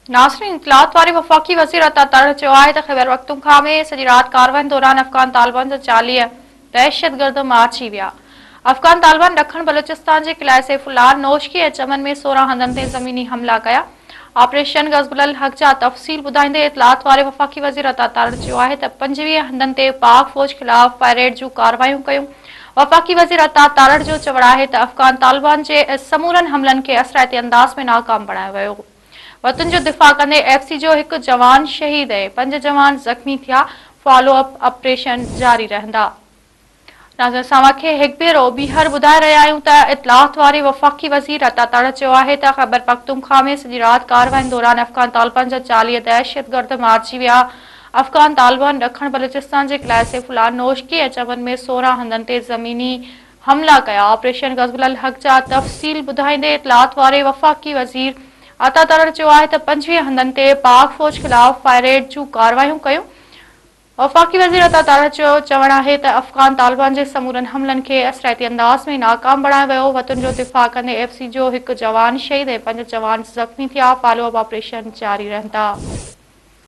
ناظرين اطلاعات واري وفاقي وزير عطا تارڙ چيو آهي ته خيبرپختونخوا ۾ سڄي رات ڪاررواين دوران افغان طالبان جا 40 دهشتگرد مارجي ويا. افغان طالبان ڏکڻ بلوچستان جي قلعه سيف الله، نوشڪي ۽ چمن ۾ 16 هنڌن تي زميني حملا ڪيا. آپريشن غضب للحق جا تفصيل ٻڌائيندي اطلاعات واري وفاقي وزير عطا تارڙ چيو آهي ته 25 هنڌن تي پاڪ فوج خلاف پريڊ جون ڪارروايون ڪيون. وفاقي وزير عطا تارڙ جو چوڻ آهي ته افغان طالبان جي سمورن حملن کي اثرائتي انداز ۾ ناڪام بڻايو ويو. وطن جو دفاع ڪندي ايف سي جو هڪ جوان شهيد ۽ پنج جوان زخمي ٿيا، فالو اپ آپريشن جاري رهندا. ناظرين اسان اوهان کي هڪ ڀيرو ٻيهر ٻڌائي رهيا آهيون ته اطلاعات واري وفاقي وزير عطا تارڙ چيو آهي ته خيبرپختونخوا ۾ سڄي رات ڪاررواين دوران افغان طالبان جا 40 دهشتگرد مارجي ويا، افغان طالبان ڏکڻ بلوچستان جي قلعه سيف الله، نوشڪي ۽ چمن ۾ 16 هنڌن تي زميني حملا ڪيا. آپريشن غضب للحق جا تفصيل ٻڌائيندي اطلاعات واري وفاقي وزير عطا تارڙ چيو آهي ته 25 هنڌن تي پاڪ فوج خلاف فائريڊ جون ڪارروايون ڪيون. وفاقي وزير عطا تارڙ جو چوڻ آهي ته افغان طالبان جي سمورن حملن کي اثرائتي انداز ۾ ناڪام بڻايو ويو، وطن جو دفاع ڪندي ايف سي جو هڪ جوان شهيد ۽ پنج جوان زخمي ٿيا، فالو اپ آپريشن جاري رهندا.